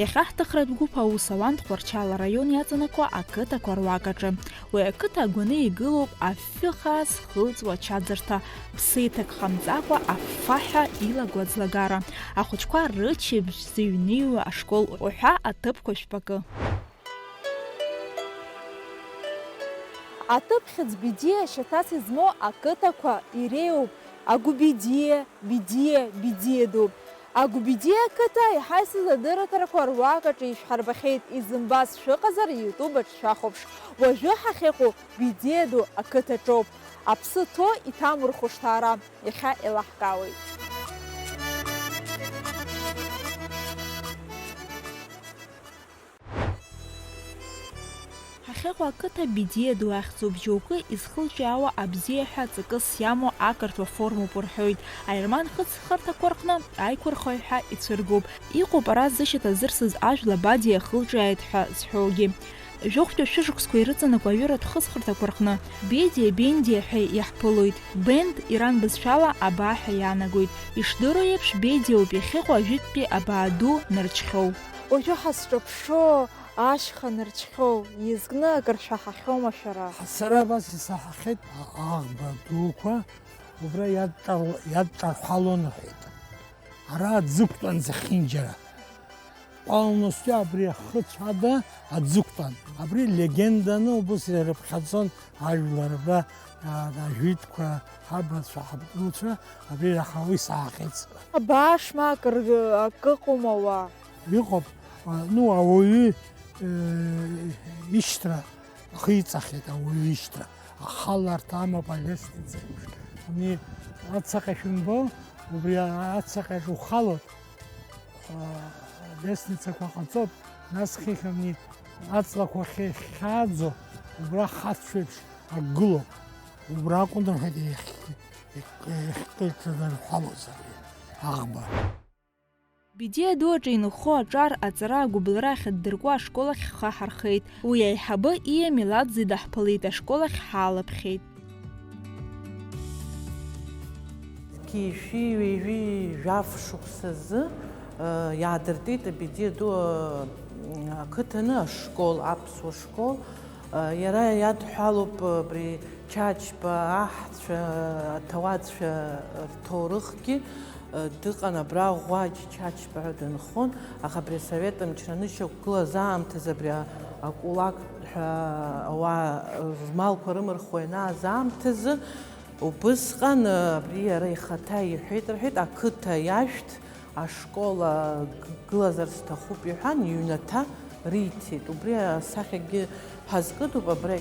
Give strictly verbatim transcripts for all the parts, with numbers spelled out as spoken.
Иахьа ҳҭыхратә гәыԥ аус ауан Тҟәарчал араион иаҵанакуа ақыҭақәа руак аҿы. Уи ақыҭа агәаны игылоуп афҩы хаа зхылҵуа ачаӡырҭа, ԥсы иҭакхамҵакәа аффаҳәа илаго аӡлагара, ахәыҷқәа рыччабжь зыҩныҩуа ашкол уҳәа аҭыԥқәа жәпакы. Аҭыԥ хьыӡ Бедиа шьаҭас измоу ақыҭақәа иреиуоуп Агәбедиа, Бедиа, Бедиа ду. Агәбедиа ақыҭа еиҳа исыз адырраҭарақәа руак аҿы ишәҳарбахьеит, изымбаз шәыҟазар, YouTube аҿы шәахәаԥш. Уажәы ҳахьыҟоу Бедиа ду ақыҭаҿоуп. Аԥсы ҭоу иҭаму рхәышҭаара иахьа еилаҳкаауеит. Ҳахьыҟоу ақыҭа Бедиа ду ахьӡуп, џьоукы изхылҿиаауа абзиа ҳәа ҵакыс иамоу ақырҭуа формоуп рҳәоит, аерман хыҵхырҭақәа рҟны аиқәырхаҩ ҳәа ицәыргоуп. Иҟоуп ара зышьаҭа зырсыз ажәла Бадиа ахылҿиааит ҳәа зҳәогьы. Жәохәтәи ашәышықәсқәа ирыҵанакуа аҩыратә хыҵхырҭақәа рҟны Бедиа, Бендиа ҳәа иаҳԥылоит. Бенд иран бызшәала абаа ҳәа иаанагоит. Ишдыру еиԥш, Бедиоуп иахьыҟоу ажәытәтәи абаа ду Нарчхьоу. Уажәы ҳазҿаԥшуа ашьха Нарчхьоу иазкны акыр шәаҳахьоума шәара? Сара абас исаҳахьеит, а-, аӷба дуқәа убра иадҿарл-, иадҿарҳәалон рҳәеит. Ара аӡықәтәан зехьынџьара. Полностью абри ахыцә ада аӡықәтәан. Абри легенданы убыс ирыԥхьаӡон ажәлар, абра, а, ажәитәқәа, ҳабацәа, ҳабдуцәа абри раҳауа исаахьеит. Абаа шмак ргы-, акы ыҟоума уа? Иҟоуп, а, ну, ауаҩы, э, ишьҭра ахиҵахьеит, ауаҩы ишьҭра. Ахаларҭа амоуп алестница еиԥш. Ани ацаҟьа шәымбо, убри ацаҟьаҿ ухалоит. Лестницақәа ҟаҵоуп, нас хыхьыни аҵлақәа ахьхьааӡо, убра хацәеиԥш акгылоуп. Убра акәын рҳәеит, иахь-, иахь-, иахькылҿадырҳәалоз ари аӷба. Бедиа ду аҿы инхо аҿар аҵара агәыбылра ахьаддыркуа ашкол ахь ҳхы ҳархеит. Уи аиҳабы Иа Милаӡе даҳԥылеит, ашкол ахь ҳаалаԥхьеит. Зқьи шәи ҩажәи жәаф шықәсазы, э, иаадыртит Бедиа ду, э, ақыҭаны ашкол, аԥсуа школ. Э, иара иадҳәалоуп абри Чачба аҳцәа, аҭауадцәа рҭоурыхгьы, э, дыҟан абра Ӷәаџь Чачба ҳәа дынхон, аха абри асовет мчра анышьақәгылаз аамҭазы абри а-, акулак ҳәа ауаа рмалқәа рымырхуа ианааз аамҭазы, убысҟан, э, абри иара ихаҭа иҳәеит, рҳәеит, ақыҭа иашәҭ, ашкол, э, г-, гылазар сҭахуп иҳәан, иҩнаҭа риҭеит. Убри асахьагьы ҳазкыдуп абра.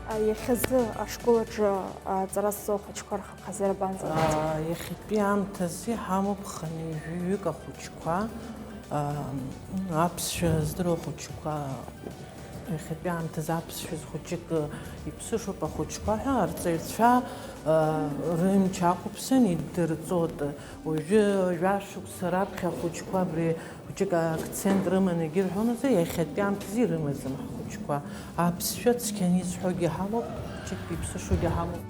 А, иахьазы ашкол аҿы, а, аҵара зҵо ахәыҷқәа рхыԥхьаӡара абанӡа? А, иахьатәи аамҭазы иҳамоуп хынҩажәаҩык ахәыҷқәа, а, аԥсшәа здыруа ахәыҷқәа, иахьатәи аамҭазы аԥсшәа хәыҷык иԥсышоуп ахәыҷқәа ҳәа арҵаҩцәа, а, рымч ақәыԥсан иддырҵоит. Уажәы жәашықәса раԥхьа ахәыҷқәа абри хәыҷык акцент рыманы егьырҳәон азы, иахьатәи аамҭазы ирымаӡам ҳхәыҷқәа. Аԥсшәа цқьаны изҳәогьы ҳамоуп, хәыҷык иԥсышогьы ҳамоуп.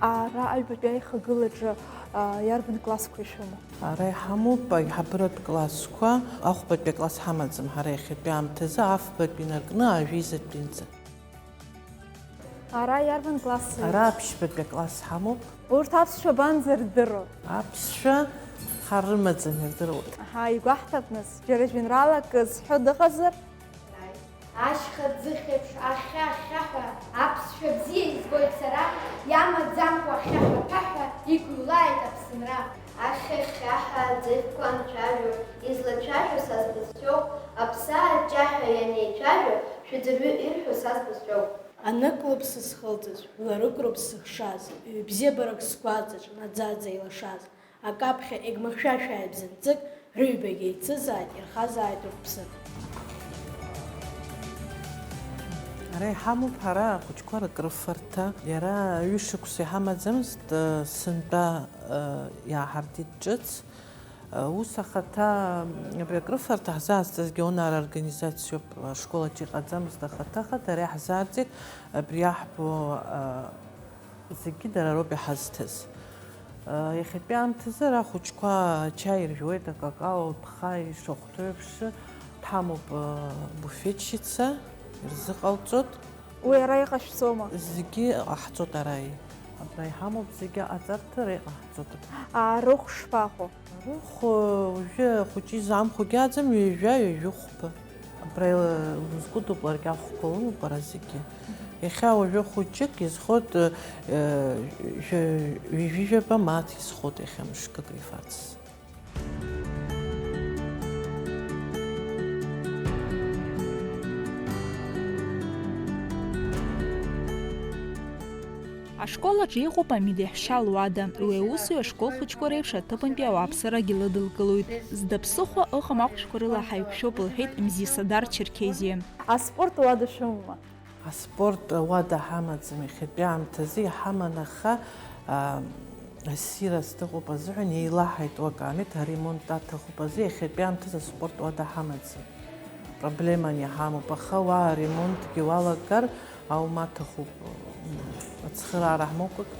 Ара аҩбатәи аихагылаҿы, а, иарбан классқәа ишәымоу? Ара иҳамоуп аиҳабыратә классқәа, ахәбатәи акласс ҳамаӡам ҳара иахьатәи аамҭазы, афбатәи инаркны ажәеизатәи инӡа. Ара иарбан класс? Ара аԥшьбатәи акласс ҳамоуп. Урҭ аԥсшәа банзырдыруа? Аԥсшәа хар рымаӡам, ирдыруеит. Аҳа, игәаҳҭап, нас, џьара жәеинраалак зҳәо дыҟазар? Ашьха ӡыхь еиԥш ахьхьа-хьхьаҳәа, аԥсшәа бзиа избоит сара, иамаӡамкәа ахьхьаҳәа-ԥаҳәа иқәыҩлааит Аԥсынра. Ахьхьа-хьхьаҳәа аӡыхьқәа анцәажәо, излацәажәо са сбызшәоуп, аԥсаа аҷҷаҳәа ианеицәажәо, шәаӡәырҩы ирҳәо са сбызшәоуп. Анык лыԥсы зхылҵыз, жәларык рыԥсы зыхшаз, ҩ-бзиабарак сгәаҵаҿ наӡаӡа илашаз, акаԥхьа егьмыхьшәашәааит бзанҵык, рыҩбагьы еицызааит, ирхазааит урҭ ԥсык. Ара иҳамоуп ҳара ахәыҷқәа рыкрыфарҭа. Иара ҩышықәса иҳамаӡамызт, сынтәа, иааҳартит ҿыц. Ус ахаҭа абри акрыфарҭа ҳзаазҵазгьы Онар организациоуп, ашкол аҿы иҟаӡамызт ахаҭа, ахаҭа ара иаҳзаарҵеит, абри иаҳбо, а, зегьы дара роуп иҳазҭаз. Иахьатәи аамҭазы ара ахәыҷқәа ачаи иржәуеит, акакао, ҭха ишахәҭоу еиԥш, дҳамоуп, буфетчица, ирзыҟалҵоит. Уи ара иҟашәҵома? Зегьы ҟаҳҵоит ара. Абра иҳамоуп зегьы, аҵарҭа ара иҟаҳҵоит. Арыхә шԥаҟоу? Арыхә, уажәы ахәыҷы изаамхәагьы аӡам, ҩажәа, ҩажәи хәба. Абра илызкыдоуп ларгьы ахәқәа лымоуп ара зегьы. Иахьа уажәы хәыҷык изхоит, э, э, жәа-, ҩажәижәаба мааҭ изхоит иахьа мышкык рифарц. Ашкол аҿы иҟоуп амедеҳәшьа луада. Уи аусуҩы ашкол хәыҷқәа реиԥш аҭыԥантәи ауааԥсырагьы лыдылкылоит. Зда ԥсыхәа ыҟам ахәшәқәа рыла ҳаиқәшәоуп, лҳәеит Мзиа Садар Черкезиа. Аспорт уада шәымоума? Аспорт уада ҳамаӡам, иахьатәи аамҭазы иҳаман, аха, а, ассирас дыҟоуп азыҳәан еилаҳаит уакаамеҭ, аремонт аҭахуп азы, иахьатәи аамҭазы аспорт уада ҳамаӡам. Проблеман иҳамоуп, аха уа аремонтгьы уалагар, аума аҭахуп, ацхыраара ҳмоукәагь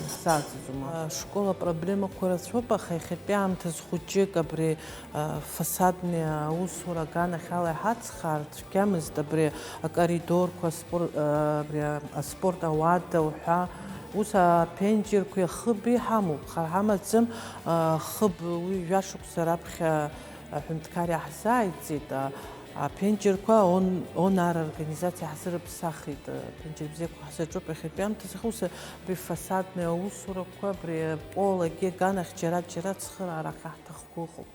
исзааӡаӡом. Ашкол апроблемақәа рацәоуп, аха иахьатәи аамҭазы хәыҷык абри, а, фасадный аусура аганахьала иҳацхаар цәгьамызт, абри акоридорқәа, аспор-, а, абри аспорт ауада уҳәа, ус аԥенџьырқәеи ахыби ҳамоуп, хар ҳамаӡам, а, хыб уи жәашықәса раԥхьа аҳәынҭқар иаҳзааигӡеит, а, аԥенџьырқәа он-, онар организациа ҳзырыԥсахит, а, ԥенџьыр бзиақәа ҳзаҿуп иахьатәи аамҭазы, ус абри фасадный аусурақәа, абри полагьы аганахь џьара-џьара ацхыраара ахьаҳҭахқәо ыҟоуп.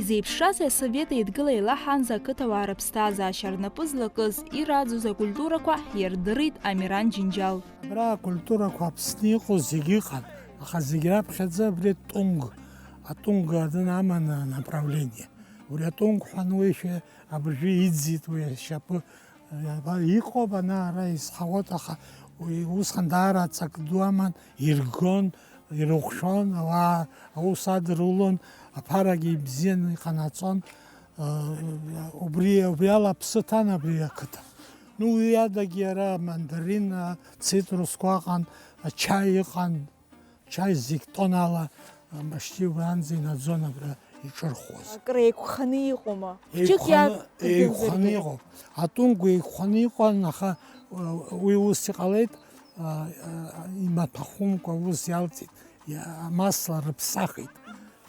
Изеиԥшраз асовет еидгыла еилаҳаанӡа ақыҭауаа рыԥсҭазаашьа рнапы злакыз, ираӡоз акультурақәа ҳирдырит Амиран Џьынџьал. Абра акультурақәа Аԥсны иҟоу зегьы ыҟан, аха зегь раԥхьаӡа абри атунг, атунг адын аман направление. Убри атунг ҳәа ануеишәа абыржәы иӡит уи ашьапы. Иҟоуп ана-ара изҳауеит, аха уи усҟан даара аҵак ду аман, иргон, ирыхәшәон, ауаа аус адырулон, аԥарагьы ибзианы иҟанаҵон. Убри, убри ала аԥсы ҭан абри ақыҭа. Ну, уи адагьы ара мандарин, цитрусқәа ыҟан, ачаи ыҟан. Чаи зегь тоннала, а, почти убранӡа инаӡон абра иҿырхуаз. Акыр еиқәханы иҟоума? Хәҷык еиқәханы, иа-, еиқәханы иҟоуп. Атунқәа еиқәханы иҟан, аха, а, уи ус иҟалеит, а, а, имаҭәахәымкәа ус иалҵит, иа-, амасла рыԥсахит.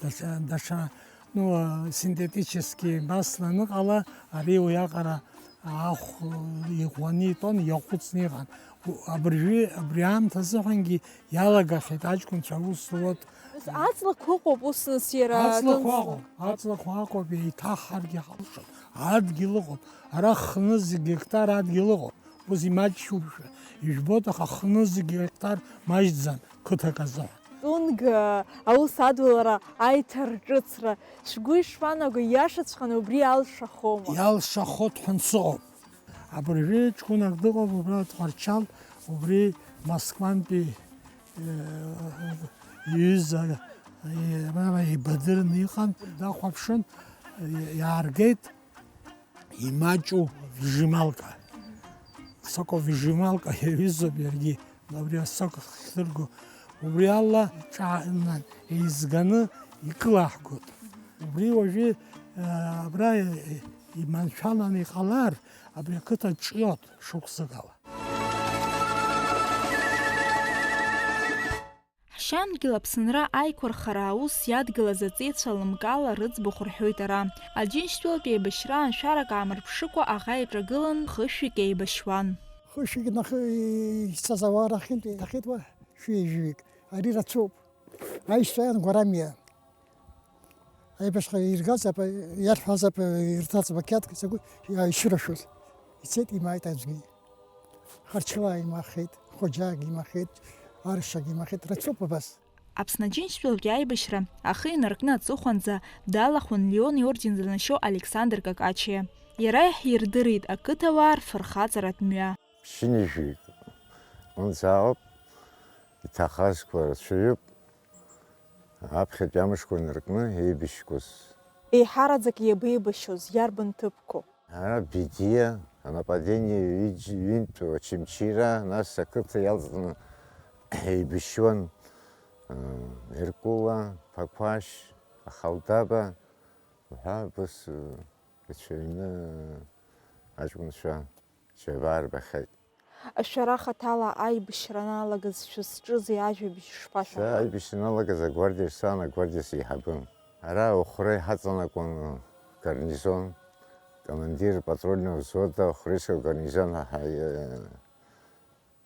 Даҽа, даҽа, ну, а, синтетический масла аныҟала, ари уиаҟара ахә иӷәӷәаны итәон, иаҟәыҵны иҟан. У-, абыржәы, абри аамҭа азыҳәангьы иалагахьеит аҷкәынцәа аус зуа. Ус аҵлақәа ыҟоуп, ус, нас, иара аҵлақәа дынцло. Ыҟоуп, аҵлақәа ыҟоуп, еиҭаҳҳаргьы ҳалшоит. Адгьыл ыҟоуп. Ара хнызқь гектар адгьыл ыҟоуп. Ус имаҷшьушәа ижәбоит, аха хнызқь гектар маҷӡам қыҭак азыҳәан. Тунг, аус адулара, аиҭарҿыцра, шәгәы ишԥанаго, ииашаҵәҟьаны убри иалшахома? Иалшахоит ҳәа сыҟоуп. Абыржәы ҷкәынак дыҟоуп, убра Тҟәарчал, убри Москвантәи, э, иҩыза, э, ара ибадырны иҟан, дахәаԥшын, э, иааргеит имаҷу вижималка. Соковижималка иаҩызоуп иаргьы. Абри асок ахьдырго, убри ала ҿаанан еизганы икылаҳгоит. Убри уажәы, а, абра, э, иманшәаланы иҟалар, абри ақыҭа ҿиоит шықәсык ала. Ҳшьа-дгьыл Аԥсынра аиқәырхара аус иадгылаз аҵеицәа лымкаала рыӡбахә рҳәоит ара. Аџьынџьтәылатә еибашьра аншәарак аамырԥшыкәа аӷа иҿагылан, хышәҩык еибашьуан. Хышәҩык нахы ицаз ауаа рахьынтә иҭахеит уа шәи жәаҩык. Ари рацәоуп. Аишьцәа иан гәарамиа. Аибашьра иргазаап, иарҳәазаап, ирҭаҵап ақьаадк, закәи иааишьырашәоз. Ицеит, имааит аӡәгьы. Харчылаа имаахеит, Хоџьаагь имаахеит, Аршагь имаахеит, рацәоуп абас. Аԥсны Аџьынџьтәылатәи аибашьра ахы инаркны аҵыхәанӡа далахәын Леон иорден занашьоу Александр Какачиа. Иара иаҳирдырит ақыҭауаа рфырхаҵаратә мҩа. Ԥшьынҩажәик унӡаауп, иҭахазқәа рацәаҩуп. Аԥхьатәи амшқәа инаркны еибашьқәаз. Еиҳараӡак иабеибашьоз, иарбан ҭыԥқәоу? Ара Бедиа, анападение ҩыџь-, ҩынтә Очамчыра, нас ақыҭа иалҵны еибашьуан, э, Еркула, Ԥақәашь, Ахалдаба, уҳәа, абас, э, ицәаҩны аҷкәынцәа џьабаа рбахьеит. Шәара хаҭала аибашьра аналагаз шәызҿызи, ажәабжь шԥашәаҳәо? Сара аибашьра аналагаз агвардиа саан, агвардиа сеиҳабын. Ара Охәра иҳаҵанакуан гарнизон, командир патрульного взвода Охәрисо гарнизон ҳа-,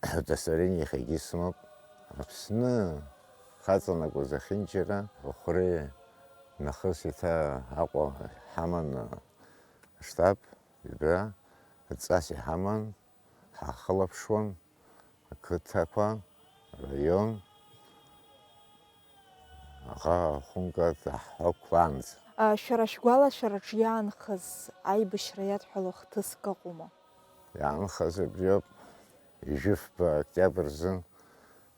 ҳа-, удостоверение иахьагьы сымоуп. Аԥсны хаҵанакуаз ахьынџьара Охәра нахыс еиҭа Аҟәа ҳаман аштаб, ҩба, адҵас иҳаман. Ҳахылаԥшуан ақыҭақәа, араион, аӷа ахәымга даҳҳәақәлаанӡа. А, шәара шәгәалашәараҿ иаанхаз аибашьра иадҳәало хҭыск ыҟоума? Иаанхаз абриоуп, ҩажәи фба октиабр рзын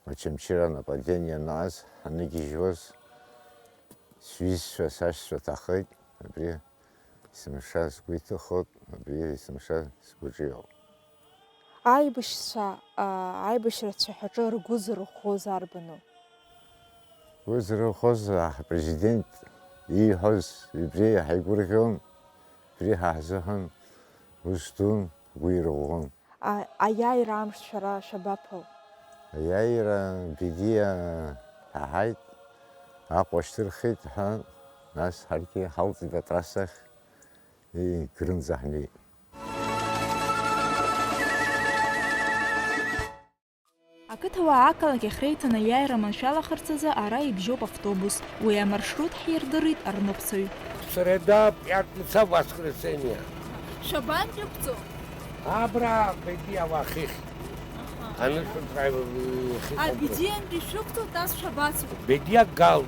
Очамчыра нападение анааз ҳаныгьежьуаз, сҩызцәа, сашьцәа ҭахеит, абри есымша сгәы иҭыхоит, абри есымша сгәаҿы иоуп. Аибашьцәа, аа, аибашьра цәаҳәаҿы ргәы зырӷәӷәоз арбану? Ргәы зырӷәӷәоз, аҳ-, апрезидент ииҳәоз, убри ҳаигәырӷьон, убри ҳа ҳзыҳәан ус дун, ҳгәы ирӷәӷәон. А, аиааира амш шәара шәабаԥыл? Аиааира Бедиа ҳаҳаит, Аҟәа шьҭырхит ҳәа, нас ҳаргьы ҳалҵит атрассахь, и, Грынӡа ҳнеит. Ақыҭауаа ақалақь ахь реиҭанеиааира маншәалахарц азы ара ибжьоуп автобус. Уи амаршрут ҳирдырит арныҟәцаҩ. Среда, пятница, воскресенье. Шәабантә иқәҵоу? Абра Бедиа уахихь. Аха. Анышәынҭра ихихь. Абедиантәи шәықәҵоу, нас шәабацо? Бедиа Гал,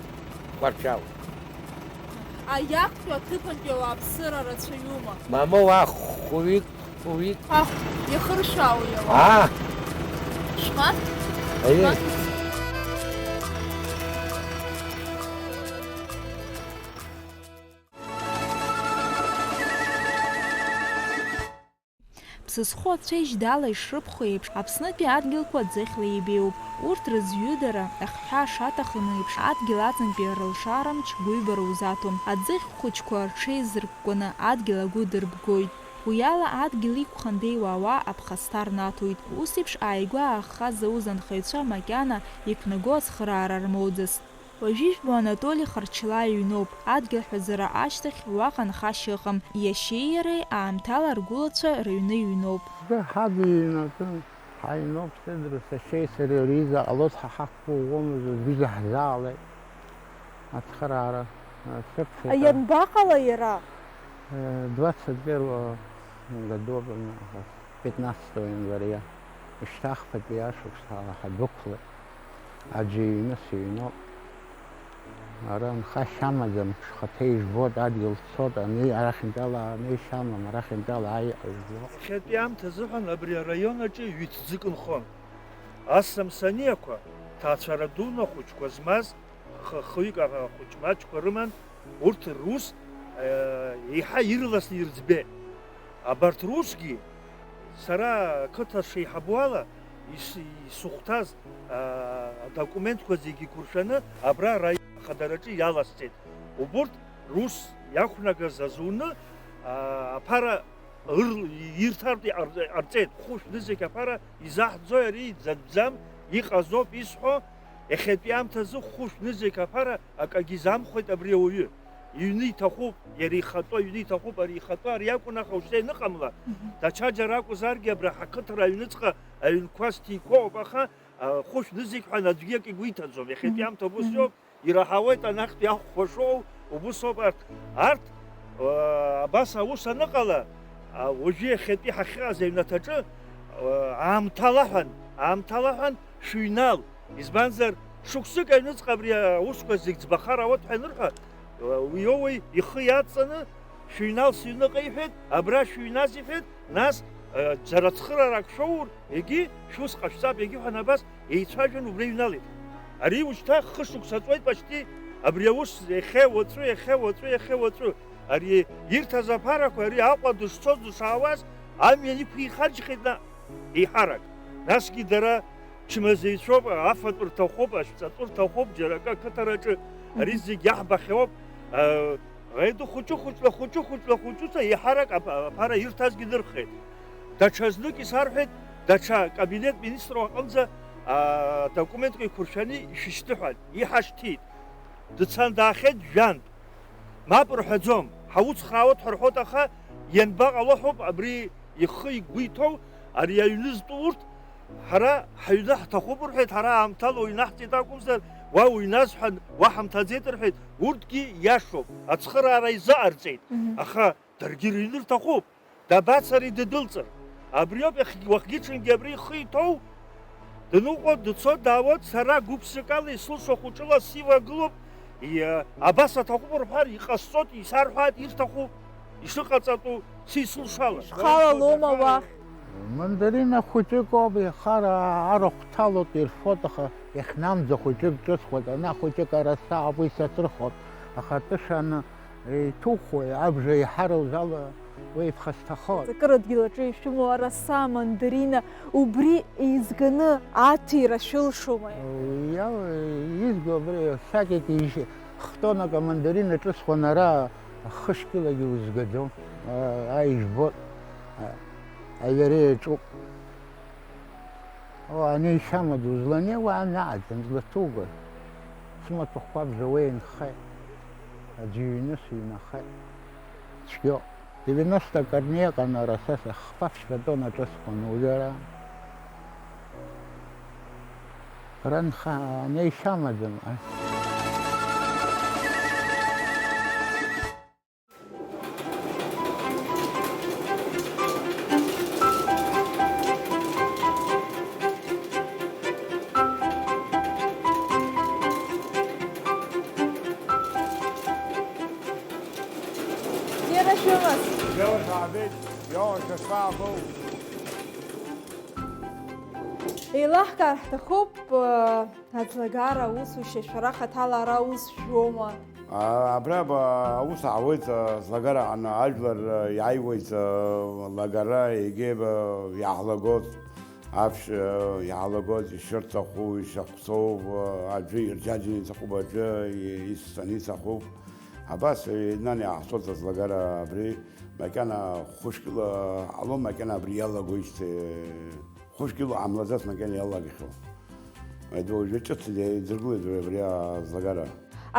Кәарчал. Аиактәи аҭыԥантәи ауааԥсыра рацәаҩума? Мамоу, ахәҩык, хәҩык. Ахә, иахыршәаауеи ауаа? Аа! Шәмаҭ? Аиеи. Шәмаҭ? Ԥсызхәы ацәеижь дала ишрыԥхо еиԥш, Аԥснытәи адгьылқәа аӡыхьла еибеиоуп. Урҭ рызҩыдара, ахҳәаа шаҭахым еиԥш, адгьыл аҵантәи рылшара мч гәыҩбара узаҭом. Аӡыхь хәыҷқәа рҽеизыркәкәаны адгьыл агәы дырбгоит. Уи ала адгьыл иқәхандеиуа ауаа аԥхасҭа рнаҭоит. Ус еиԥш ааигәа аахха зауз анхаҩцәа макьана иқәнаго ацхыраара рмоуӡацт. Уажәы ижәбо Анатоли Харчылаа иҩноуп, адгьыл ҳәазара ашьҭахь уаҟа нхашьа ыҟам, иашьеи иареи аамҭала ргәылацәа рыҩны иҩноуп. Ҳадиҩнатәын, ҳаҩноуп, Сидру сашьеи сареи, рҩыза ҟалоз ҳа ҳақәгәыӷуамызт, рҩыза ҳзаалеит. Ацхыраара, э, сырцеит. Ианбаҟала иара? Э, двадцать первого году, пятнадцатого января, ишьҭахԥатәи ашықәс ҳа-, ҳадәықәлеит. Аӡәы иҩны сыҩноуп. Ара нхашьа амаӡам, шхаҭа ижәбоит, адгьыл цоит, ани арахьынтәала анеишьа амам, арахьынтәала аиҟа ижәбо. Иахьатәи аамҭа азыҳәан абри араион аҿы ҩыҭӡык нхон. Асса-мсаниақәа, ҭаацәара дуны ахәыҷқәа змаз, х-, хҩык ахәыҷ маҷқәа рыман, урҭ рус, э, еиҳа ирласны ирӡбеит. Абарҭ русгьы, сара ақыҭа шеиҳабу ала, ис-, исыхәҭаз, а, адокументқәа зегьы еиқәыршәаны, абра раион ахадараҿы иаласҵеит. Убурҭ рус иақәнагаз азуны, а, аԥара ыр-, ирҭартә иҟар-, ҟарҵеит. Хәышә нызқь аԥара изаҳӡои ари? Дзатәӡам, иҟазоуп исҳәо, иахьатәи аамҭазы хәышә нызқь аԥара акагьы изамхоит абри ауаҩы. Иҩны иҭахуп, иара ихатәы аҩны иҭахуп, ари ихатәы ари акәын, аха ушьҭа ианыҟамла, мгм, даҽаџьара акәзаргьы абра ҳақыҭра аҩныҵҟа аҩнқәа зҭиқәоуп, аха, а, хәышә нызқь ҳәа аӡәгьы акы игәы иҭаӡом. Иахьатәи, мгм, аамҭа убыс, мгм, иоуп, ираҳауеит анахьтәи ахәхәа шоу, убыс ауп арҭ. Арҭ, а, абас аус аныҟала, а, уажәы иахьатәи ҳахьыҟаз аҩнаҭаҿы, а, аамҭала ҳәан, аамҭала ҳәан шәыҩнал. Избанзар, шықәсык аҩныҵҟа абри аусқәа зегь ӡбахар ауеит ҳәа анырҳәа, уи иоуеи ихы иадҵаны, шәыҩнал сыҩныҟа иҳәеит, абра шәыҩназ иҳәеит, нас, э, џьара цхыраарак шәоур, егьи шәус ҟашәҵап, егьи ҳәа абас еицәажәан убра иҩналеит. Ари ушьҭа хышықәса ҵуеит, почти Абри аус иахьа уаҵәы, иахьа уаҵәы, иахьа уаҵәы. Ари ирҭаз аԥарақәа, ари Аҟәа дышцоз, дышаауаз, амҩан иқәихаџьхеит наҟ еиҳарак. Насгьы дара чмазаҩцәоуп, афатә рҭахуп, ашәҵатәы рҭахуп, џьара акы ақыҭараҿы, ари зегь иаҳбахьоуп. Ҟаиду хәыҷы-хәыҷла, хәыҷы-хәыҷла, хәыҷыца еиҳарак аԥ-, аԥара ирҭазгьы нырхеит. Даҽа знык исарҳәеит, даҽа кабинет министр аҟынӡа, а, документқәа еиқәыршәаны ишәышьҭыҳәан, иҳашьҭит. Дцан даахьеит жәантә. Мап рҳәаӡом, ҳауцхраауеит ҳәа рҳәоит, аха ианбаҟало ҳәоуп, абри ихы игәы иҭоу, ари аҩны зтәу урҭ, ҳара ҳаҩны ҳҭахуп рҳәеит, ҳара аамҭала уҩнаҳҵеит акәымзар, уа уҩназ ҳәа уа ҳамҭаӡеит рҳәеит, урҭгьы иашоуп, ацхыраара изыҟарҵеит, аха даргьы рыҩны рҭахуп. Дабацари дыдәылҵыр? Абриоуп иахьгь-, уахгьы-ҽынгьы абри ихы иҭоу, дныҟәо, дцо, даауеит, сара гәыԥсыкала исылшо хәыҷыла сивагылоуп, иа-, абас аҭахуп рҳәар, иҟасҵоит, исарҳәааит, ирҭаху, ишыҟаҵатәу, сисылшала. Шхала лоума уахь? Мандарина хәыҷык ауп, ихара арахә ҭалоит, ирфоит, аха иахьнамӡо хәыҷык ҿысхуеит, ана хәыҷык араса ауп, уи саҭырхуеит, аха атәышаны Иҭухуеи, абжа иҳароу зала уеиԥхасҭахоит. Акыр адгьыл аҿы ишәымоу араса, амандарина, убри еизганы аҭира шәылшома? Иа-, изго абри сакет ижь-, хтонак амандарина ҿысхуан ара, хышкылагьы узгаӡом. А, а, ижәбоит. А, аҩара иаҿуп. О, ани шәамаду, зланеиуа ан аӡын, злаҭугои? Сымаҭәахәқәа абжа уеинхеит, аӡәы иҩны сыҩнахеит. Цәгьоуп. Девяносто акы рнеиҟан ара са сахԥа ԥшьба тонна ҿысхуан уажәы ара. Ранха ани шәамаӡам, ар-. Бзиара шәымаз! Бзиара шәаабеит, иоуа шәышԥаабо? Еилаҳкаар ҳҭахуп, э, Аӡлагара аусушьа шәара хаҭала ара аус шәуоума? А, абра ба-, аус аауеит, а, ӡлагара аҟны ажәлар, а, иааиуеит, а, лагара, егьи, а, иаҳлагоит, аԥш-, а, иаҳлагоит, ишырҭаху, ишахәҭоу, а, аӡәы ирџьаџьаны иҭахуп, аӡәы и-, исцаны иҭахуп. Абас, а, инан иаҳцоит аӡлагара абри, макьана хәышәкыла ҟалом, макьана абри иалагоижьҭеи. Хәышәкгьы ыҟамлаӡац макьана иалагахьоу. Уажәы ҿыц еидыркылеит абри аӡлагара.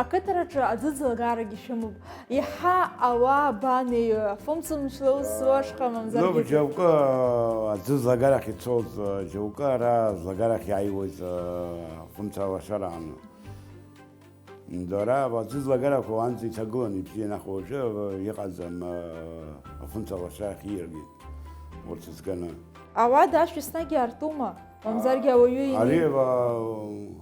Ақыҭараҿы аӡы ӡлагарагьы шәымоуп. Иаҳа ауаа абанеи, афымцамчла ус зуа шҟа мамзаргьы? Ну, џьоукы аӡы ӡлагарахь ицоз, џьоукы ара ӡлагарахь иааиуеит, афымца лашараан. Дара аӡы ӡлагарақәа уанӡа иҭагылан, ибзиан, аха уажәы иҟаӡам, афымца лашарахь ииаргеит урҭ зганы. Ауада ашә еснагь иаартума? Мамзаргьы ауаҩы ини- Ари, а,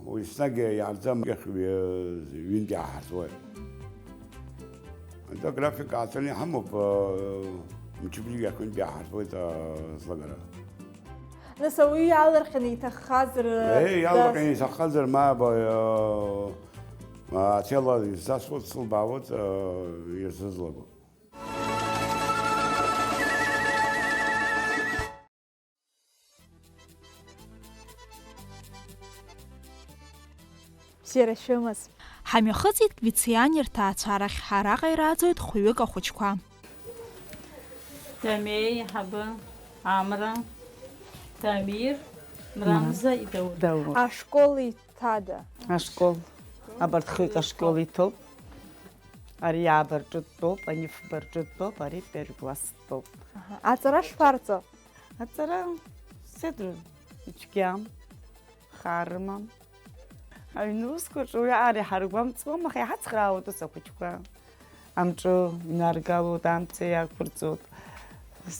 уи еснагь иаарӡам, иахьҩ-, ҩынтә иааҳартуеит. Аграфик ааҵәаны иҳамоуп, а, мчыбжьык иахьынтә иааҳартуеит, а, злагара. Нас ауаҩы иаалырҟьаны иҭаххазар, Еи, иаалырҟьаны дас- иҭаххазар, мап, а, а, ацела изасуеит, сылбаауеит, а, ирзызлаго. Бзиара шәымаз. Ҳамҩахыҵит Вициани рҭаацәа рахь, араҟа ирааӡоит хәҩык ахәыҷқәа. Тамеи, Ҳабы, Амра, Тамир, Мрамза, Мрамза, Идаур. Даур. Ашкол иҭада? Ашкол. Абарҭ хҩык ашкол иҭоуп. Ари аабарҿытәтәоуп, анифбарҿытәтәоуп, ари первый класстәоуп. Аҳа. Аҵара шԥарҵо? Аҵара сеидру ицәгьам, хар рымам. Аҩны усқәаҿы уи ар иҳаргәамҵуам, аха иҳацхраауеит ус ахәыҷқәа. Амҿы инаргалоит, амца иақәырҵоит.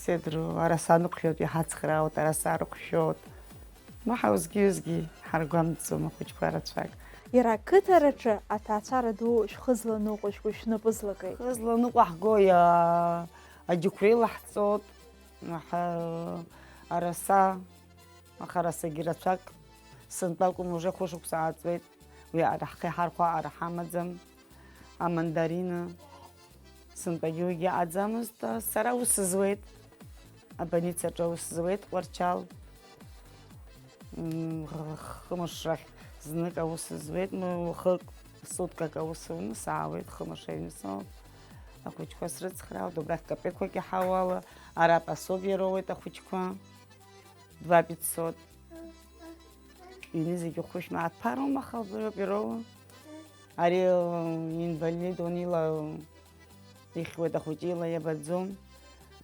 Сеидру араса ныҟәшәоит, иҳацхраауеит, араса рыҟәшәоит. Ма ҳаузгьы-ҩызгьы ҳаргәамҵӡом ахәыҷқәа рацәак. Иара ақыҭараҿы аҭаацәара ду шәхы зланыҟәыжәго шәнапы злакеи? Хы зланыҟәаҳгои, а, аџьықәреи лаҳҵоит, аҳа, араса, аха арасагьы рацәак сынтәа акәым, уже хәышықәса ааҵуеит, уи ара ҳхы иҳархәо аҟара ҳамаӡам. Амандарина, сынтәагьы уигьы аӡамызт, сара ус зуеит, абольницаҿы ус зуеит, Тҟәарчал. М, хымш рахь знык аус зуеит, м, уахык, суткак аус уны саауеит, хымш аҩны соуп. Ахәыҷқәа срыцхраауеит, убрахь капеқәак иҳауала, ара пособие роуеит ахәыҷқәа, два пятьсот. Ҩны зегьы хәышә мааҭ ԥароума, халбаҩуп ироуа. Ари, э, инвалид, он ила, ихьуеит ахәыҷы, ила иабаӡом.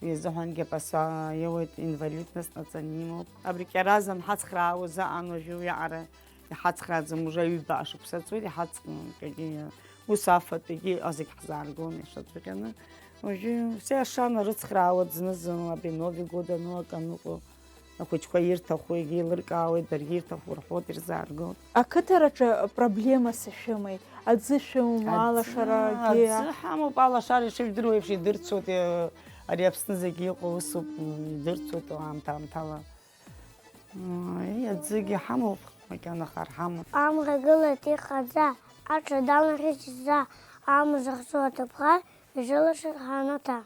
Уи азыҳәангьы апасуа иоуеит, инвалидность наҵаны имоуп. Абри Кьараз анҳацхраауаз аан уажәы уиаҟара иҳацхрааӡам, уже ҩба шықәса ҵуеит, иҳацкны, ус афатәгьы зегь ҳзааргон иашаҵәҟьаны. Уажәы все ашана рыцхраауа зны-зынла, абри Нови год ану акы аныҟоу. Ахәыҷқәа ирҭаху егьа еилыркаауеит, даргьы ирҭаху рҳәоит, ирзааргоит. Ақыҭараҿы проблемас ишәымеи? Аӡы шәымоума, аӡы, алашарагьы? Аӡы ҳамоуп, алашара ишыжәдыруа еиԥш идырцәоит, э, ари Аԥсны зегьы иҟоу усуп, м, идырцәоит аамҭа-аамҭала. М, аӡыгьы ҳамоуп, макьана хар ҳамоуп. Амра гылеит ихаӡа, аҽа далахьеит заа, амза хсуа аҭыԥҳа, Ижәылашар ҳанаҭа.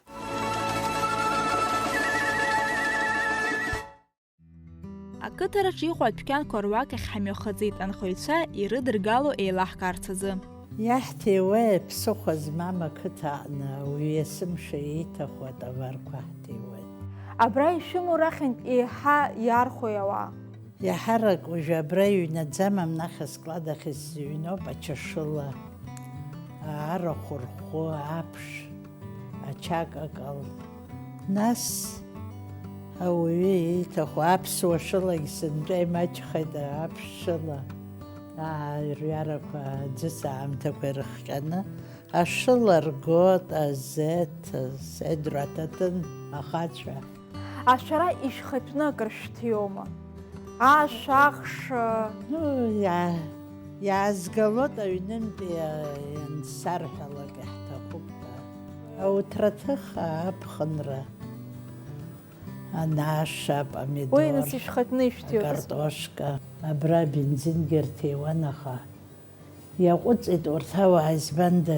Ақыҭараҿ иҟоу адәқьанқәа руак ахь ҳамҩахыҵит, анхаҩцәа ирыдыргало еилаҳкаарц азы. Иаҳҭиуеи ԥсыхәа змам ақыҭа аҟны, уаҩы есымша ииҭаху атоварқәа ҳҭиуеит. Абра ишәымоу рахьынтә еиҳа иархәеи ауаа? Иаҳарак уажәы абра иҩнаӡам, амнахь асклад ахь исзыҩноуп ачашыла, арахә рхәы, аԥш, ачакакал. Нас ауаҩы ииҭаху аԥсуа шылагь сынтәа имаҷхеит аԥш шыла, ааирҩарақәа, аӡыс аамҭақәа ирыхҟьаны, ашыла ргоит, азеҭ, аседр аҭаҭын, ахацәа. Ашәара ишәхатәны акыр шәҭиуама? Ашә, ахш, ыы. Ну, иа-, иаазгалоит аҩнынтәи, а, иансарҳәалак иаҳҭахуп ҳәа. Ауҭраҭых, аԥхынра, анаша, апомидор, уи нас ишәхатәны ишәҭиуа? Акартошка. Абра абензингьы рҭиуан, аха иаҟәыҵит урҭ ауаа, избанда,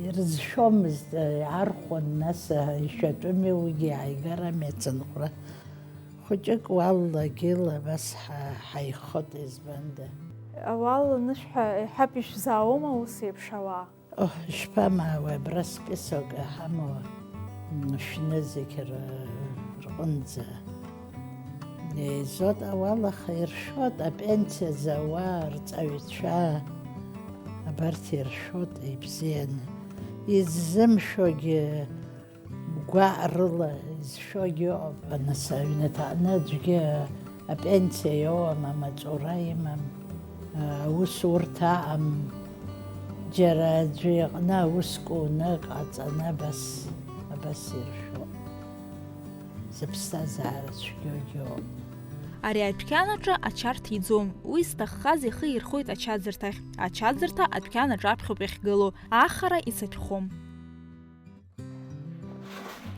ирызшәомызт, иаархәон, нас, ишәатәыми уигьы, иааигарами ацынхәра. Хәыҷык уалла-гьыла абас ҳа-, ҳаихот, избанда. Ауал анышәҳәа, иҳәап, ишәзаауоума ус еиԥш ауаа? Оҳ, ишԥамаауеи, абра список иҳамоу, м, шәны зегь ры-, рҟынӡа. Еизоит ауал, аха иршәоит апенсиа зауа, арҵаҩцәа, абарҭ иршәоит ибзианы. Иззымшәогьы гәаҟрыла изшәогьы ыҟоуп, аныс аҩнаҭа аҟны аӡәгьы апенсиа иоуам, амаҵура имам, аусурҭа аҟам, џьара аӡәы иҟны аус куны ҟаҵаны абас, абас иршәоуп. Зыԥсҭазаара цәгьоугьы ыҟоуп. Ари адәқьан аҿы ача рҭиӡом, уи зҭаххаз ихы ирхоит ачаӡырҭахь. Ачаӡырҭа адәқьан аҿаԥхьоуп иахьгылоу, ахара ицатәхом.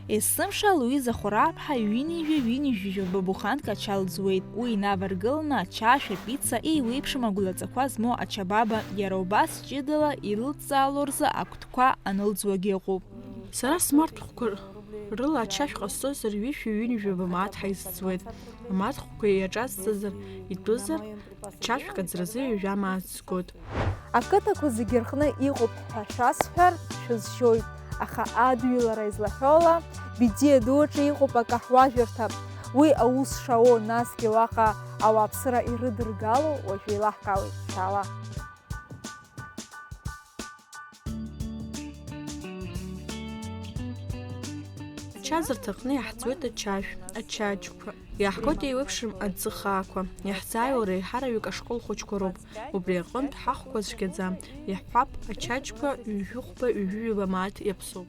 Есымша Луиза Хәарааԥҳа ҩынҩажәа, ҩынҩажәижәаба буханк ача лӡуеит. Уи инаваргыланы ачашә, апицца, еиуеиԥшым агәлаҵақәа змоу ачабаба, иара убас ҷыдала ирылҵаало рзы агәҭқәа анылӡуагьы ыҟоуп. Сара смарҭхәқәа рыла ачашә ҟасҵозар, ҩышәи ҩынҩажәаба мааҭ ҳаизӡуеит. Амарҭхәқәа иаҿасҵазар, итәызар, чашәк аӡразы ҩажәа мааҭ згоит. Ақыҭақәа зегьы рҟны иҟоуп ҳәа шәасҳәар, шәызжьоит, аха адҩылара излаҳәо ала, Бедиа ду аҿы иҟоуп акаҳуажәырҭа. Уи аус шауоу, насгьы уаҟа ауааԥсыра ирыдыргало уажә еилаҳкаауеит, шәаала. Ачаӡырҭаҟны иаҳӡуеит ачашә, ачаџьқәа, иаҳгоит еиуеиԥшым аӡы хаақәа, иаҳзааиуа реиҳараҩык ашкол хәыҷқәа роуп, убри аҟынтә ҳахәқәа цәгьаӡам, иаҳҳәап, ачаџьқәа ҩажәи хәба, ҩажәи ҩба мааҭ иаԥсоуп.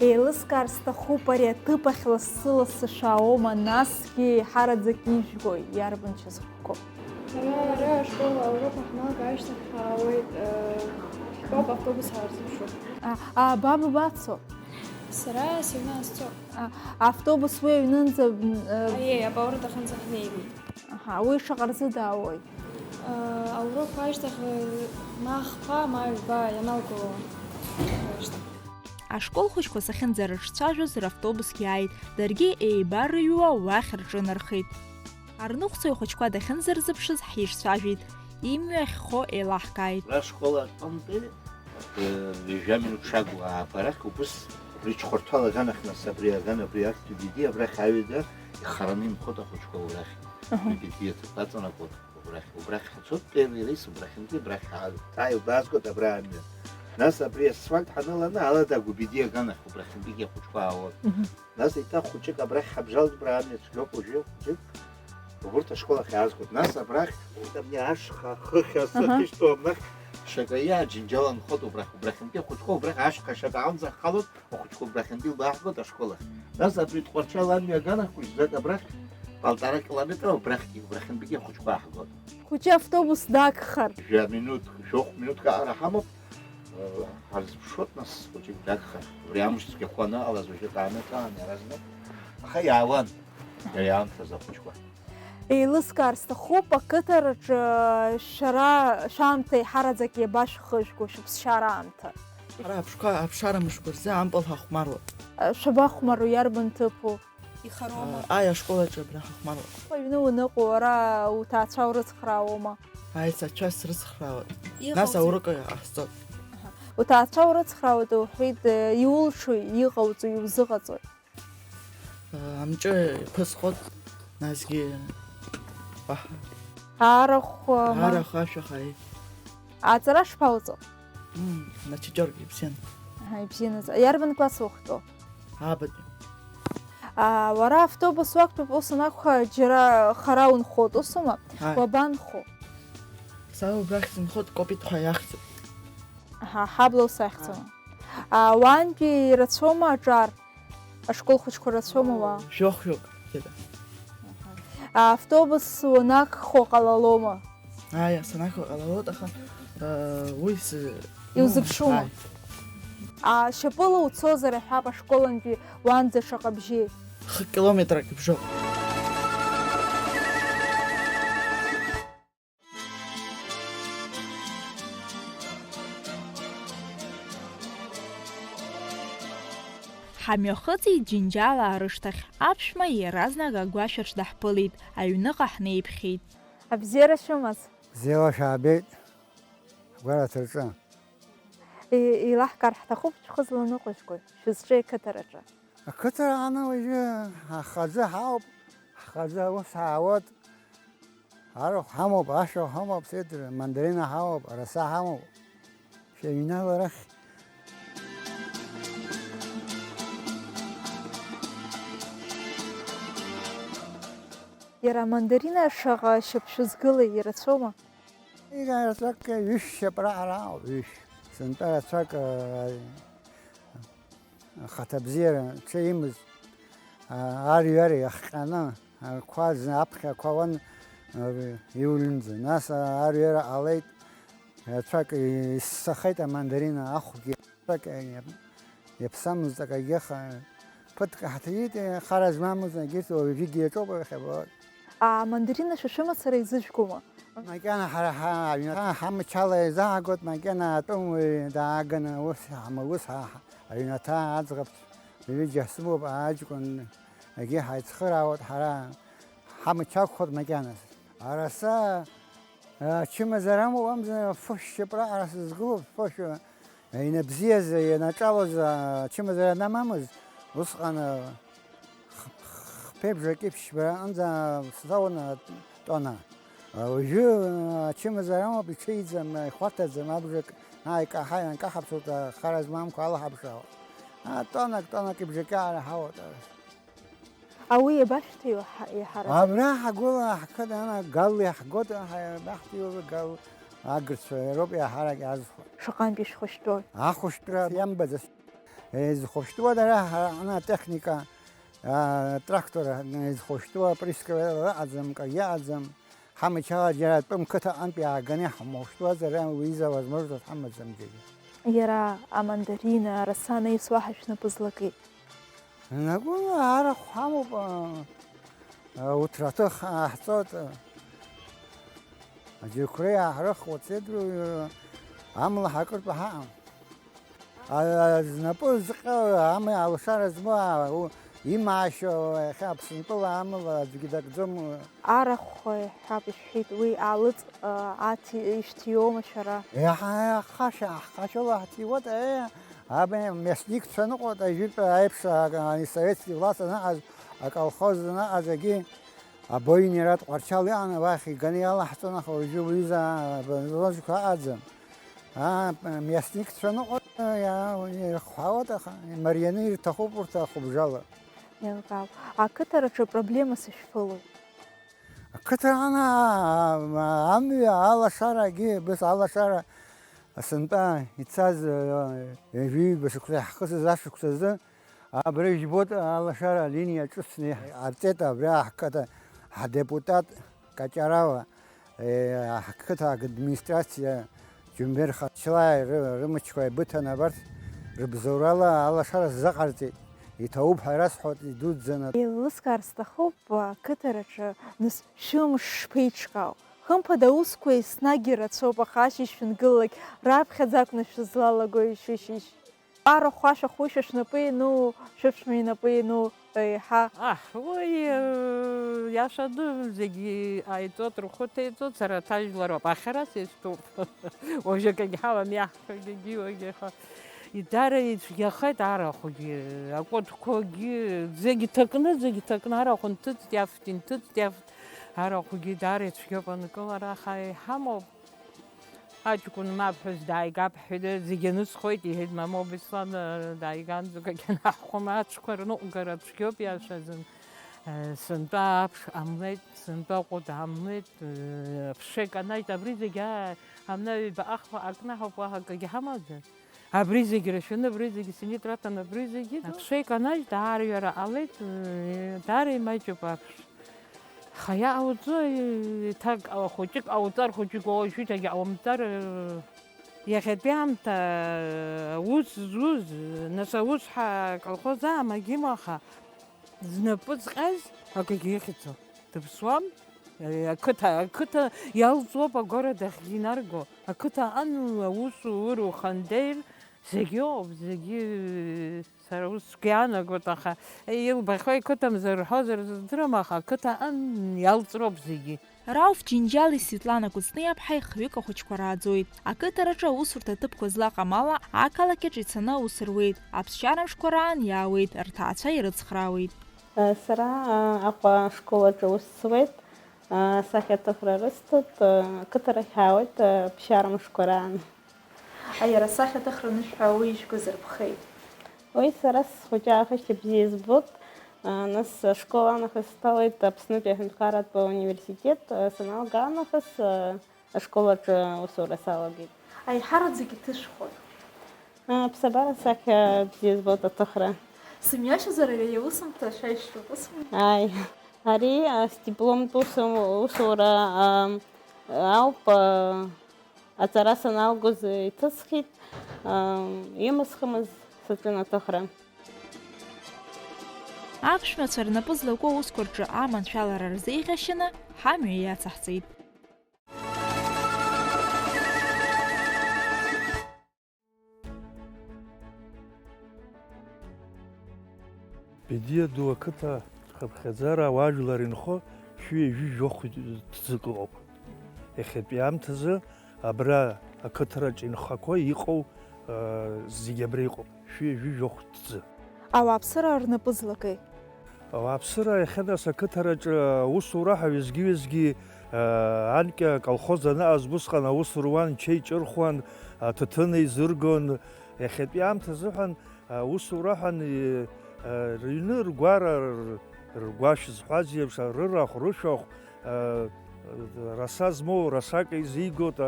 Еилыскаар сҭахуп ари аҭыԥ ахь лассы-лассы шәаауоума, насгьы еиҳараӡак ижәгои, иарбан часқәоу? Ара, ара ашкол ауроуп ҳаналга ашьҭахь ҳаауеит, э, ҳтәоуп автобус ҳаарзыԥшуп. А, а, баба бацо? Сара сыҩны сцо. А, автобус уи аҩнынӡа, м, э, Аиеи, апаурҭ ахьынӡаҳнеиуеит. Аҳа, уи шаҟа рзы даауеит? Э, аурокқәа ашьҭахь, э, ма хԥа, ма ҩба ианалго ашьҭахь. Ашкол хәыҷқәа сахьынӡарыҿцәажәоз равтобусгьы ааит, даргьы еибарыҩуа уахь рҿынархеит. Арныҟәцаҩ хәыҷқәа дахьынӡарзыԥшыз ҳиҿцәажәеит, имҩа ахьхо еилаҳкааит. Ара ашкол аҟынтәи, э, ҩажәа минуҭ шагу ааԥарахь убыс абри Чхәарҭәал аганахь, нас абри аган, абри актәи беди абрахь аҩада ихараны инхоит ахәыҷқәа убрахь. Аҳа. Абри беди аҭыԥ аҵанакуа убрахь, убрахь ҳацоит, первый рейс убрахьынтәи абрахь ҳааҩ-, ҳааҩ-, баазгоит абра амҩа. Нас абри асфальт ҳаныланы Алада Гәыбеди аганахь убрахьынтәигьы ахәыҷқәа аауеит. Мгм. Нас еиҭах хәыҷык абрахь ҳабжьалт, абра амҩа цәгьоуп уажәы, хәыҷык. Убырҭ ашкол ахь иаазгоит. Нас абрахь, урҭ абни ашьха, хыхь аса Аҳа. Хьышьҭоу абнахь шаҟа иааџьынџьала нхоит убрахь, убрахьынтәи ахәыҷқәа убрахь ашьха шаҟа аанӡа ҳхалоит, ахәыҷқәа убрахьынтәи илбааҳгоит ашкол ахь. Нас абри Тҟәарчал амҩа аганахь хәыҷӡак абрахь полтора километра убрахьгьы, убрахьынтәигьы ахәыҷқәа ааҳгоит. Хәыҷы автобус дагхар. Жәа минуҭ, жәохә минуҭк аҟара ҳамоуп. Ҳарзыԥшуеит, нас, хәыҷык дагхар. Убри амш цәгьақәа аныҟалаз уажәы дааныҵаан иаразнак. Аха иаауан иара иаамҭазы ахәыҷқәа. Еилыскаар сҭахуп, ақыҭараҿы шәара шәаамҭа еиҳараӡак иабашәхыжәго, шәыԥсшьара аамҭа? Ҳара аԥшқа-, аԥшара мышқәа рзы ампыл ҳахәмаруа. Шәабахәмару, иарбан ҭыԥу? Ихароума? Ааи, ашкол аҿы абра ҳахәмаруа. Аҩны уаныҟоу, уара уҭаацәа урыцхраауоума? Ааи, сацәа срыцхраауеит. Нас иҟауҵеи? Аурок ҟасҵоит. Аҳа. Уҭаацәа урыцхраауеит уҳәеит, э, иулшои, иҟауҵои, иузыҟаҵои? Э, амҿы иԥысҟоит, насгьы уаҳа. Арахә, ма- Арахә, ашәах, ааи. Аҵара шԥауҵо? Мм, начаџьорк ибзиан. Аҳа, ибзианаҵ. Иарбан класс ухтәоу? Аабатәи. А, уара автобус уақәтәоуп, ус анакәха, џьара хара унхоит, усума? Ааи. Уабанхо? Са убрахь сынхоит, Копит ҳәа иахьӡуп. Аҳа, ҳабла ус ахьӡума? Ааи. А, уаантәи ирацәоума аҿар? Ашкол хәыҷқәа рацәоума уа? Жәохәҩык, џьара. Аҳа. Автобус уанагхо ҟалалома? Ааи, санагхо ҟалалоит, аха, э, уи с-, Иузыԥшума? Ааи. А, шьапыла уцозар ҳәа ашколантәи уанӡа шаҟа бжьеи? Хы километрак ибжьоуп. Ҳамҩахыҵит Џьынџьалаа рышҭахь, аԥшәма иаразнак агәашә аҿы даҳԥылеит, аҩныҟа ҳнеиԥхьеит. Абзиара шәымаз? Бзиала шәаабеит, ҳгәараҭаҿы. Е-, еилаҳкаар ҳҭахуп, шәхы зланыҟәыжәгои, шәызҿеи ақыҭараҿы? Ақыҭа ана уажәы ҳхазы ҳауп, ҳхазы аус ҳаауеит. Арахә ҳамоуп, ашәа ҳамоуп, сеидра, мандарина ҳамоуп, араса ҳамоуп. Шәыҩнал арахь. Иара амандарина шаҟа шьап шәызгылеи, ирацәоума? Иара рацәак ҩышә шьап раҟара ауп, ҩышә. Сынтәа рацәак, э, Ахаҭабзиара ҽеимыз, а, арҩара иахҟьаны, ақәа зны аԥхьа ақәа уан, а, иулынӡа. Нас, а, арҩара ҟалеит, рацәак иссахеит амандарина, ахәгьы рацәак иаԥсамызт акагьы, аха ԥыҭк ҳҭиит, хара змамыз, егьырҭ уажәыгьы иаҿоуп, иахьабалак. Амандарина шәа шәымацара изыжәгома? Макьана ҳара ҳа-, аҩнаҭа ҳамчала еизаагоит, макьана атәымуаҩ дааганы ус ҳамаус ҳа-, ҳа-, аҩнаҭа аӡӷаб ҩыџьа ҳсымоуп, аҷкәын егьи ҳаицхыраауеит ҳара, ҳамч ақәхоит макьаназ. Араса, ачымазара амоуп, амза фышә шьапра ара сызгылоуп, фышә. Инабзиаз, ианаҿалоз, ачымазара анамамыз, усҟан, х-, х-, хԥеи бжаки ԥшьба аҟынӡа сауан атәана. Уажәы, ачымазара амоуп, иҽеиӡам, ихәарҭаӡам, абжак ааикаҳа-, ианкаҳаԥсоит, хара змамкәа алаҳаԥшуа. А, тоннак, тоннак ибжаки ара ҳауат. Ауи иабашәҭеи иаҳа-, иаҳараӡак? Абра ҳагәыла ҳқыҭа ана гал иаҳгоит, ҳа-, иабаҳҭиуа гал агырцәа роуп иаҳарак иазхәа. Шаҟантә ишәхәышәтәои? Ахәышәтәра иамбаӡац. Изхәышәтәуа дара ҳа-, ана атехника, а, трактор изхәышәтәуа, априскавер ыҟаӡам, кагьы ыҟаӡам. Ҳамчала џьара атәым қыҭа аҟынтә иааганы иҳамхәышәтәуазар, уи иза возможность ҳамаӡам џьаргьы. Иара амандарина, араса анаҩс уаҳа шәнапы злакеи? Нагәыла арахә ҳамоуп, а, а, уҭраҭых ҟаҳҵоит, а, аџьықәреи аҳрых уцедруи, а, амла ҳакыртә ҳаҟам. А, а, знапы зҟьо, ами алшара змоу, а, у, имаашьо, иахьа Аԥсынтәыла амла аӡәгьы дакӡом. Арахә ҳәа ишәҳәеит, уи аалыҵ, а, аҭ-, ишәҭиуоума шәара? Иаҳа-, иаҳхашьа, ҳхашьала ҳҭиуеит, е, абни мясникцәа ныҟәоит, ажәытә аиԥш, а, ани советски власть аныҟаз, аколхоз аныҟаз, егьи абоинератә Тҟәарчал иҟан, уахь иганы иалаҳҵон, аха уажәы уҩыза абанзонцәақәа аҟаӡам. Аа, мясникцәа ныҟәоит, иа-, ирыхҳәаауеит, аха марианы ирҭахуп урҭ ахәыбжала. Еилкаауп. Ақыҭараҿы проблемас ишәԥылоит? Ақыҭа ана-, а-, амҩа алашарагьы, быс алашара сынтәа ицаз, э, ҩажәи ҩба шықәса иаҳхысыз ашықәсазы, абра ижәбоит алашара алиниа ҿыцны иҟарҵеит абра ҳқыҭа ҳдепутат Каҷарава, э, ҳқыҭа администрациа Џьумбер Хачлааи ры-, рымчқәа еибыҭан абарҭ рыбзоурала алашара сзаҟарҵеит. Иҭабуп ҳәа расҳәоит идуӡӡаны. Еилыскаар сҭахуп, ақыҭараҿы, нас, шәымш шԥеиҿкаау? Хымԥада аусқәа еснагь ирацәоуп, аха ашьыжь шәынгылалак раԥхьаӡа акәны шәызлалагои шәышьыжь? Арахә ашәахушәа шәнапы иану, шәыԥшәма инапы иану еиҳа? Аҳ, уи, э, иашаӡоу зегьы ҟаиҵоит, рхәы ҭеиҵоит, сара аҭажәлароуп, ахьара сестәуп. Уажәы акгьы ҳамам иаҳҳәогьы, уагьы, аха идара ицәгьахеит арахәгьы, акәытқәагьы, зегь ҭакны, зегь ҭакны, арахә нҭыҵт, иафт, инҭыҵт, иафт, арахәгьы даара ицәгьоуп анкылара, аха иҳамоуп. Аҷкәын мап ҳәа дааигап ҳәа зегьы анысхуеит, иҳәеит, мамоу, Беслан, дааиган, зегьы ҳахәом, аҽқәа рныҟәгара цәгьоуп, иашазын. Сынтәа аԥш ҟамлеит, сынтәа ҟәыд ҟамлеит, аԥша иканажьт, абри зегьы, а-, амна ҩба ахла акнаҳауп, уаҳа акгьы ҳамаӡам. Абри зегь рашәаны, абри зегь синитратан, абри зегь аԥша иканажьт, аарҩара ҟалеит, даара имаҷуп аԥш. Аха иаауӡо, еиҭак хәыҷык ҟауҵар, хәыҷык уажәы иҭагьы ҟаумҵар, иахьатәи аамҭа аус зуз, нас аус ҳәа аколхоз аамагьы имаха, знапы зҟьаз акгьы ихьӡом, дыԥсуам. Ақыҭа, ақыҭа иалҵуоуп агәара дахьинарго, ақыҭа аҟан аусура ухандеир, зегьы ыҟоуп, зегьы. Сара ус сгәы иаанагоит, аха илбахьоу иқыҭамзар рҳәозар здырам, аха ақыҭа аҟан иалҵроуп зегьы. Рауф Џьынџьали Светлана Кәыҵниаԥҳаи хҩык ахәыҷқәа рааӡоит. Ақыҭараҿы аусурҭа аҭыԥқәа злаҟам ала, ақалақь аҿы ицаны аус руеит, аԥсшьара мшқәа раан иаауеит, рҭаацәа ирыцхраауеит. Сара Аҟәа ашкол аҿы аус зуеит, асахьаҭыхра рысҭоит, ақыҭарахь иаауеит, аԥсшьара мшқәа раан. Аиара асахьаҭыхра анышә ҳәа уи ижәго зырԥхеит. Уи сара схәыҷы аахыс бзиа избоит, а, нас ашкол аанахыс сҭалеит Аԥснытәи аҳәынҭқарратә университет, а, саналга аанахыс, а, ашкол аҿы аусура салагеит. Аиҳараӡак иҭышәхоит. А, аԥсабара асахьа бзиа збоит аҭыхра. Сымҩашьозар ари аусумҭа шәаишьҭоуп, усми? Ааи. Ари, а, сдипломтә усу-, усура, а, ауп, а, Аҵара саналгоз иҭысхит, аа, имысхымыз саҿын аҭыхра. Аԥшәмацәа рнапы злаку аусқәа рҿы аманшәалара рзеиӷьашьаны ҳамҩа иацаҳҵеит. Бедиа ду ақыҭа хыԥхьаӡара ауаажәлар инхо шәи ҩажәи жәохә ҭӡык ыҟоуп. Иахьатәи аамҭазы абра ақыҭараҿ инхақәа иҟоу, ыы, зегьы абра иҟоуп, шәи ҩажәи жәохә ҭӡы. Ауааԥсыра рнапы злакеи? Ауааԥсыра иахьа нас ақыҭараҿы аусура ҳәа ҩызгьы-ҩызгьы, ыы, анкьа аколхоз аныҟаз усҟан аус руан, чеи ҿырхуан, аҭаҭын еизыргон. Иахьатәи аамҭазыҳәан Аусура ҳәа ани, рыҩны ргәара р-, ргәашә зҳәаз еиԥш, рырахә, рышәахә, раса змоу расак еизигоит,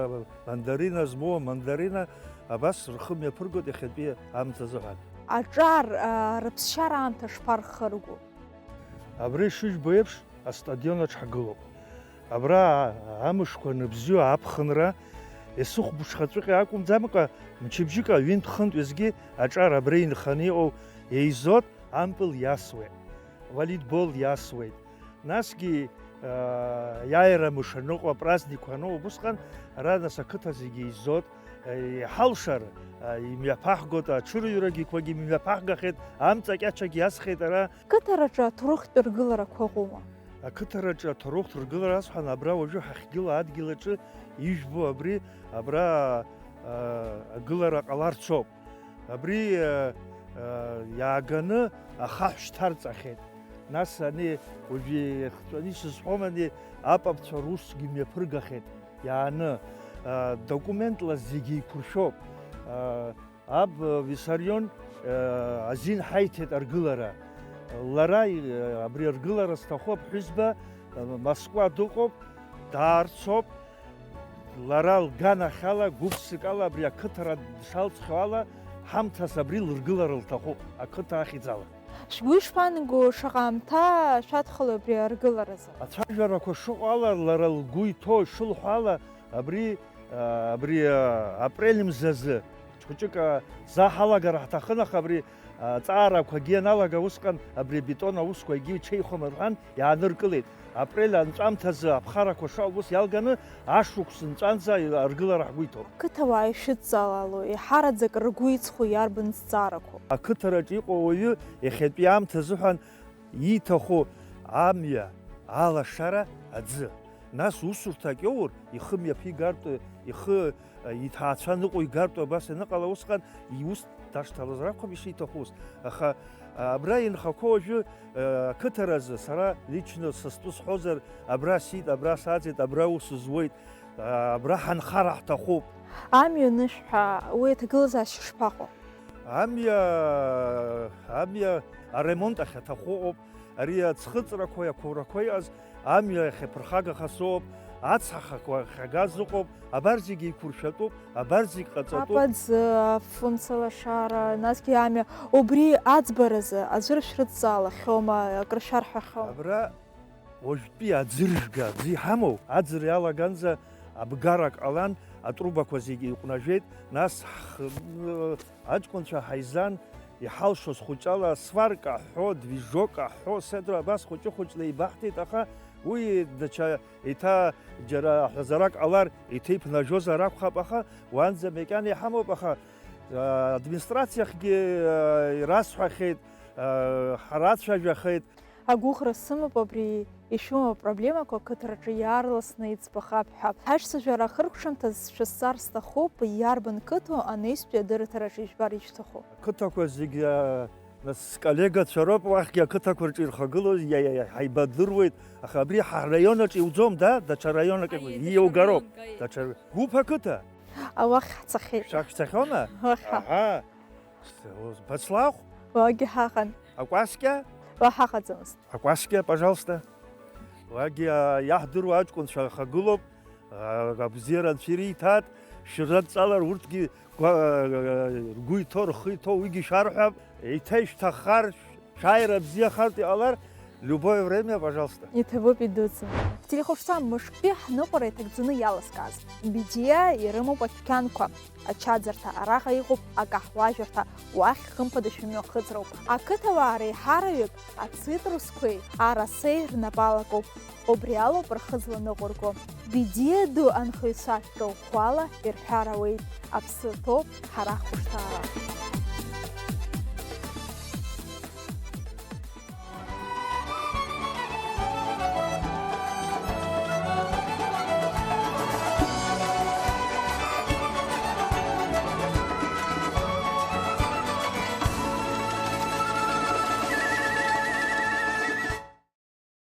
мандарина змоу амандарина, абас рхы мҩаԥыргоит иахьатәи аамҭазыҳәан. Аҿар, рыԥсшьара аамҭа шԥархырго? Абра ишыжәбо еиԥш, астадион аҿы ҳгылоуп. Абра амшқәа аныбзиоу аԥхынра, Есыхә быҽхаҵәыҟьа акәымӡамкәа, мчыбжьык ҩынтә-хынтә уеизгьы аҿар абра инханы иҟоу еизот ампыл иасуеит, волейбол иасуеит. Насгьы, аа, иааира мыш аныҟоу, апраздникқәа аныҟоу, убысҟан ара нас ақыҭа зегьы еизот, еиҳалшар, аа, имҩаԥаҳгоит, аҽырҩрагьқәагьы имҩаԥаҳгахьеит, амҵакьачагьы иасхьеит ара. Қыҭараҿы аҭоурыхтә ргыларақәа ыҟоума? Ақыҭараҿы аҭоурыхтә ргылара азҳәан, абра уажәы ҳахьгылоу адгьыл аҿы ижәбо абри, абра, аа, агылара ҟаларцоуп. Абри, аа, аа, иааганы ахаҳә шьҭарҵахьеит. Нас ани уажәы иахҵәаны исызҳәом, ани апапцәа русгьы мҩаԥыргахьеит иааны. Аа, документла зегьы еиқәыршәоуп. Аа, Аб Виссарион, э, азин ҳаиҭеит аргылара. Лара, э, абри аргылара зҭаху аԥҳәызба, э, Москва дыҟоуп, даарцоуп. Лара лганахьала, гәыԥсыкала абри ақыҭара дшалҵхьоу ала, ҳамҭас абри лыргылара лҭахуп, ақыҭа ахьӡала. Шәгәы ишԥаанаго, шаҟа аамҭа шәадхалои абри аргыларазы? Ацәажәарақәа шыҟоу ала, лара лгәы иҭоу ишылҳәо ала, абри, а, абри, а, апрель мзазы хәыҷык, а, заа ҳалагар ҳҭахын, аха абри, а, аҵаарақәагьы ианалага усҟан абри абетон аусқәагьы иҽеихом рҳәан, иааныркылеит. Апрель анҵәамҭазы аԥхарақәа шыҟоу ус иалганы, ашықәс нҵәанӡа аргылара ҳгәы иҭоуп. Ақыҭауаа ишәыдҵалало, еиҳараӡак ргәы иҵхо иарбан зҵаарақәоу? Ақыҭараҿы иҟоу ауаҩы иахьатәи аамҭа азыҳәан ииҭаху амҩа, алашара, аӡы. Нас усурҭак иоур, ихы мҩаԥигартә, ихы, э, иҭаацәа ныҟәигартә абас аныҟала усҟан, иус дашьҭалазар акәхап ишиҭаху ус. Аха, а, абра инхақәоу уажәы, э, ақыҭаразы сара лично са стәы сҳәозар, абра сиит, абра саӡеит, абра ус зуеит, а, абра ҳанхара ҳҭахуп. Амҩа анышә ҳәа, уи аҭагылазаашьа шԥаҟоу? Амҩа, амҩа аремонт ахь аҭаху ыҟоуп. Ари аӡхыҵрақәеи ақәурақәеи ыҟаз амҩа иахьаԥырхагаха сыҟоуп, ацҳахақәа ахьагаз ыҟоуп, абар зегь еиқәыршәатәуп, абар зегь ҟаҵатәуп. Апаӡы, афымцалашара, насгьы амҩа, убри аӡбаразы аӡәыр шәрыдҵаалахьоума, акры шәарҳәахьоума? Абра уажәтәи аӡыржәга аӡы иҳамоу, аӡырҩа иалаганӡа абгарак ҟалан, атрубақәа зегь еиҟәнажәеит, нас ҳх-, Аҷкәынцәа ҳаизан, иҳалшоз хәыҷала сварка ҳәо, движок ҳәо, седра абас хәыҷы-хәыҷла еибаҳҭеит, аха уи даҽа еиҭа џьара ҳәазарак ҟалар, еиҭа иԥнажәозар акәхап, аха уанӡа макьана иҳамоуп, аха, а, администрациахьгьы, а, ирасҳәахьеит, а, ҳрацәажәахеит. Агәыӷра сымоуп абри ишәымоу апроблемақәа ақыҭараҿы иаарласны иӡбахап ҳәа. Ҳаишьцәажәара ахыркәшамҭаз шәызҵаар сҭахуп, иарбан қыҭоу анаҩстәи адырраҭараҿы ижәбар ишәҭаху? Ақыҭақәа зегьы, а, нас, сколлегацәа роуп, уахьгьы ақыҭақәа рҿы ирхагылоу, иа-, иа-, иа-, ҳаибадыруеит, аха абри ҳараион аҿы иуӡом, да? Даҽа раионак Аиеи, даҽа иугароуп. Раионк, аиеи. Даҽа гәыԥ ақыҭа? А, уахь ҳцахьеит. Шәахь шәцахьоума? Уахь. Аҳа. Бацлахә? Уагьы ҳаҟан. Акәаскьа? Уа ҳаҟаӡамызт. Акәаскьа, пожалуйста. Уагьы, а, иаҳдыруа аҷкәынцәа рхагылоуп, а, абзиара анцәа ириҭааит, шәырзадҵалар урҭгьы гәа-, а, ргәы иҭоу, рхы иҭоу уигьы шәарҳәап, еиҭа ишәҭаххар, шәааира бзиахартә иҟалар, любое время, пожалуйста. Иҭабуп, идуӡӡан. Ҳтелехәаԥшцәа, мышкгьы ҳныҟәара иҭагӡаны иаласкааз. Бедиа ирымоуп адәқьанқәа. Ачаӡырҭа, араҟа иҟоуп акаҳуажәырҭа, уахь хымԥада шәымҩахыҵроуп. Ақыҭауаа реиҳараҩык ацитрусқәеи арасеи рнапы алакуп. Убри алоуп рхы зланыҟәырго. Бедиа ду анхаҩцәа рылхәала ирҳәар ауеит, аԥсы ҭоуп ҳара ҳхәышҭаара.